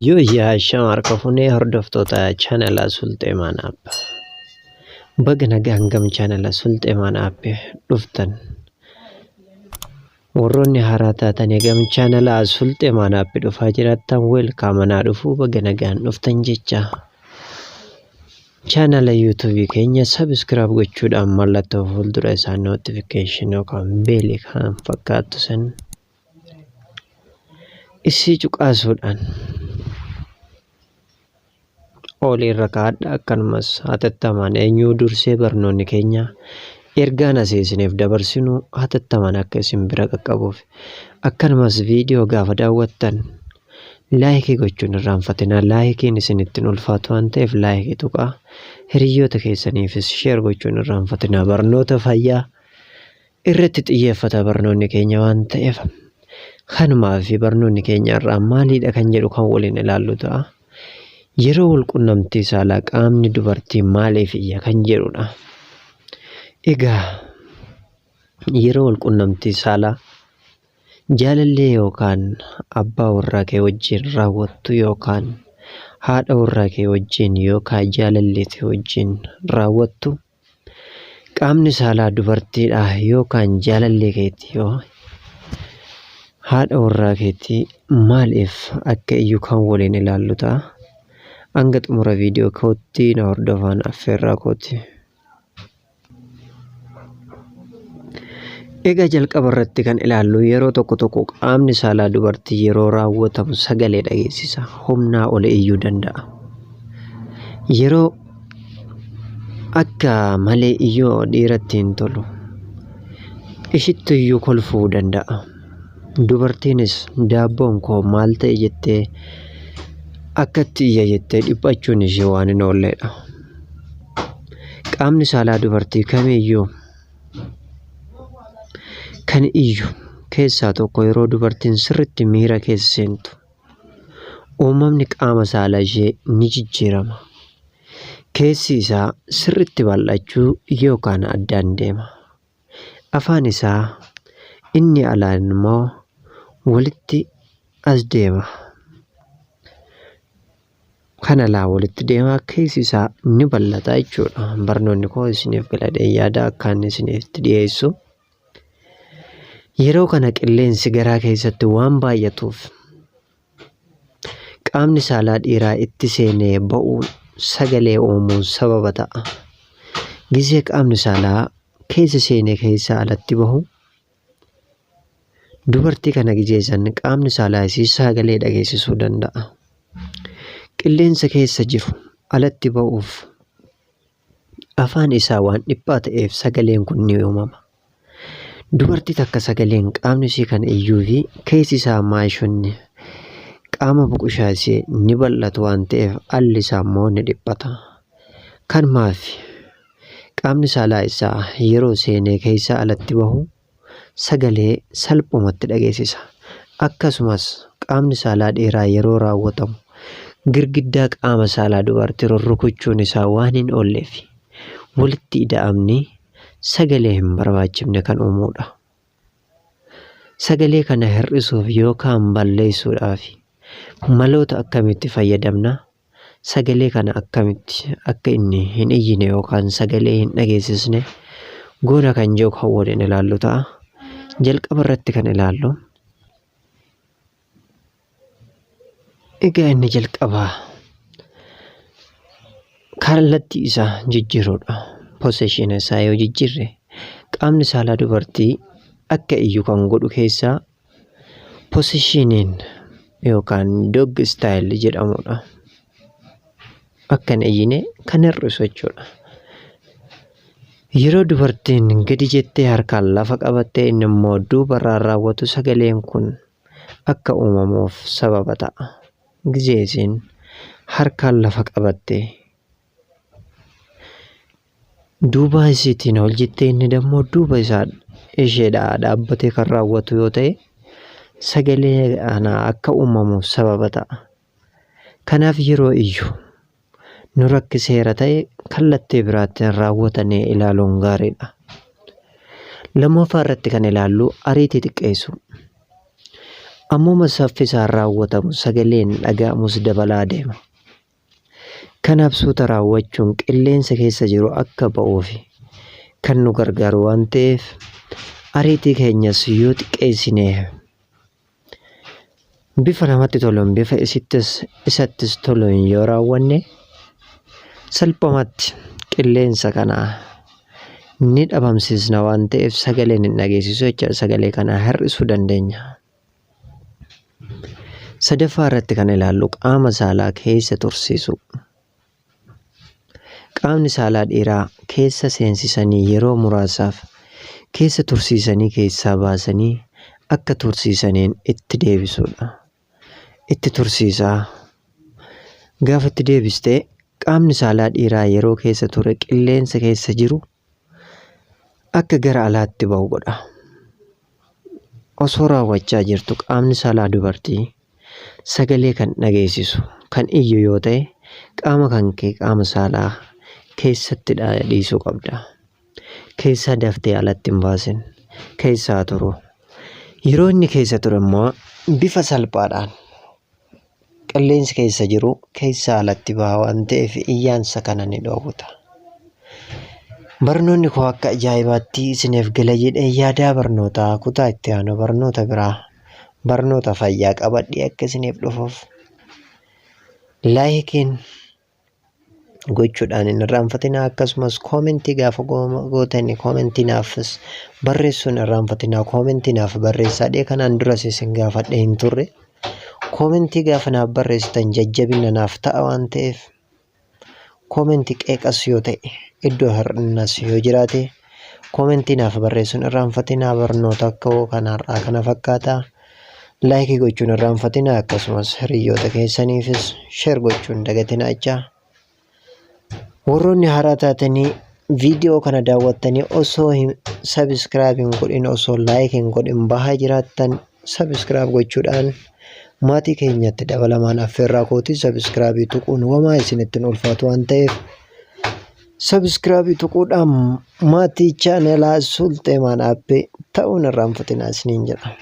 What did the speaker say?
Yooyyaa ashama harka fuunee hordoftoota chaanala Sulxee Maanaap. Baga nagaan gam chaanala Sulxee Maanaap dhuftan. Warroonni haaraa taatan gam chaanala Sulxee Maanaap dhufaa jiraattan weelkaam anaa dhufuu baga nagaan dhuftan jecha. Chaanala yuutuubii keenya sabiskiraayib gochuudhaan mallattoo fuuldura isaa nootifikeeshinii yookaan beelii kan fakkaattu san isii cuqaasuudhaan olii irra kaa'adha. Akkanumas hatattamaan eenyuu dursee barnoonni keenya ergaan asii isiniif dabarsinu hatattamaan akka isin bira qaqqabuuf akkanumas viidiyoo gaafa daawwattan laayikii gochuun irraanfatina. Laayikiin isin ittiin ulfaatu waan ta'eef laayikii tuqaa. Hiriyoota keessaniifis share gochuun irraanfatina. Barnoota fayyaa irratti xiyyeeffata barnoonni keenya waan ta'eef. Kanumaa fi barnoonni keenya irraa maalidha kan jedhu kan waliin ilaallu ta'a. Yeroo walqunnamtii saalaa qaamni dubartii maaliif iyya kan jedhudha. Egaa yeroo walqunnamtii saalaa jaalallee yookaan abbaa warraa kee wajjin raawwattu yookaan haadha warraa kee wajjin yookaan jaalallee kee wajjin raawwattu qaamni saalaa dubartiidha yookaan jaalallee keetii yoo haadha warraa keetii maaliif akka iyyu kan waliin ilaallu ta'a. Hanga xumura viidiyoo kootti na hordofaan affeerraa kooti. Egaa jalqaba irratti kan ilaallu yeroo tokko tokko qaamni saalaa dubartii yeroo raawwatamu sagalee dhageessisa. Humnaa ol iyyuu danda'a. Yeroo akka malee iyyuu dhiiratti hin tolu. Ishitti iyyuu kolfuu danda'a. Dubartiinis daabboon koo maal ta'e jettee akkatti iyya jettee dhiphachuun ishee waan hin oolledha. Qaamni saalaa dubartii kamiyyuu kan iyyu keessaa tokko yeroo dubartiin sirriitti miira keessa seentu uumamni qaama saalaa ishee ni jijjiirama. Keessi isaa sirriitti bal'achuu yookaan addaan deema. Afaan isaa inni alaan immoo walitti as deema. Kan alaa walitti deema, keessi isaa ni bal'ata jechuudha. Barnoonni koo isiniif galadhee yaada akkaan isiniif dhiyeessu. Yeroo kana qilleensi garaa keessatti waan baay'atuuf qaamni saalaa dhiiraa itti seenee ba'uun sagalee uumuun sababa ta'a. Gizee qaamni saalaa keessa seenee keessa alatti bahu dubartii kana gizeessan qaamni saalaa isii sagalee dhageessisuu danda'a. Qilleensa keessa jiru alatti ba'uuf afaan isaa waan dhiphaa ta'eef sagaleen kun ni uumama. Dubartii takka sagaleen qaamni ishee kan iyyuu fi keessi isaa maashonni qaama buqushaa ishee ni bal'atu waan ta'eef alli isaa immoo ni dhiphata. Kanumaaf qaamni saalaa isaa yeroo seenee keessa alatti bahu sagalee salphumatti dhageessisa. Akkasumas qaamni saalaa dhiiraa yeroo raawwatamu girgiddaa qaama saalaa dubartii rurrukuchuun isaa waan hin oolleef walitti ida'amni sagalee hin barbaachifne kan uumuudha. Sagalee kana hir'isuuf yookaan balleessuudhaaf maloota akkamitti fayyadamna? Sagalee kana akkamitti akka inni hin iyyine yookaan sagalee hin dhageessisne goona kan jiru kan waliin ilaallu ta'a. Jalqaba irratti kan ilaallu egaa inni jalqabaa kallattii isaa jijjiiruudha. Position isaa yoo jijjiirre qaamni saalaa dubartii akka iyyu kan godhu keessaa positioniin yookaan dog style jedhamudha. Akka hin iyyine kan hir'isu jechuudha. Yeroo dubartiin gadi jettee harkaan lafa qabattee inni immoo duubarraan raawwatu sagaleen kun akka uumamuuf sababa ta'a. Gizee isiin harkaan lafa qabattee duuba isiitiin ol jettee inni immoo duuba isaa isheedhaa dhaabbatee kan raawwatu yoo ta'e sagalee kana akka uumamuuf sababa ta'a. Kanaaf yeroo iyyu nu rakkiseera ta'e kallattii biraatiin raawwatanii ilaaluun gaariidha. Lammaffaa irratti kan ilaallu ariitii xiqqeessuu. Ammuma saffisaan raawwatamu sagaleen dhaga'amus dabalaa deema. Kanaaf suuta raawwachuun qilleensa keessa jiru akka ba'uuf kan nu gargaaru waan ta'eef ariitii keenyas yoo xiqqeessine bifa namatti toluun bifa isittis isattis toluun yoo raawwanne salphumatti qilleensa kana ni dhabamsiisna waan ta'eef sagaleen hin dhageessisu jechuudha. Sagalee kana hir'isuu dandeenya. Sadaffaa irratti kan ilaallu qaama saalaa keessa tursiisuu. Qaamni saalaa dhiiraa keessa seensisanii yeroo muraasaaf keessa tursiisanii keessaa baasanii akka tursiisaniin itti deebisuudha. Itti tursiisaa. Gaafa itti deebiste qaamni saalaa dhiiraa yeroo keessa ture qilleensa keessa jiru akka gara alaatti ba'u godha. Osoo raawwachaa jirtu qaamni saalaa dubartii sagalee kan dhageessisu kan iyyu yoo ta'e qaama kan kee qaama saalaa keessatti dhiisuu qabda. Keessaa daftee alatti hin baasin. Keessaa turu. Yeroo inni keessa ture immoo bifa salphaadhaan qilleensi keessa jiru keessaa alatti baha waan ta'eef iyyaansa kana ni dhoowwata. Barnoonni koo akka ajaa'ibaatti isiniif gala jedhee yaadaa barnootaa kutaa itti aanu barnoota biraa barnoota fayyaa qabadhee akka isiniif dhufuuf likeiin gochuudhaan hin irraanfatinaa, akkasumas commentii gaafa gootanii commentii naafis barreessuun irraanfatinaa. Commentii naaf barreessaa dhee kanaan duras isin gaafadhee hin turre. Commentii gaafa naaf barreessitan jajjabina naaf ta'a waan ta'eef, commentii qeeqas yoo ta'e, iddoo hir'innas yoo jiraate, commentii naaf barreessuun irraanfatinaa. Barnoota akka kanarraa kana fakkaata. Likeii gochuun irraanfatinaa, akkasumas hiriyoota keessaniifis share gochuun dagatinaa jechaa. Warroonni haaraa taatanii viidiyoo kana daawwattanii osoo hin subscribe hin godhin, osoo like hin godhin bahaa jiraattan, subscribe gochuudhaan maatii keenyatti dabalamaan affeerraa kootii. Subscribeii tuquun wamaa isinitti hin ulfaatu waan ta'eef, subscribeii tuquudhaan maatii channelaa Sulteemaan Aappee ta'uun irraanfatinaa isiniin jedha.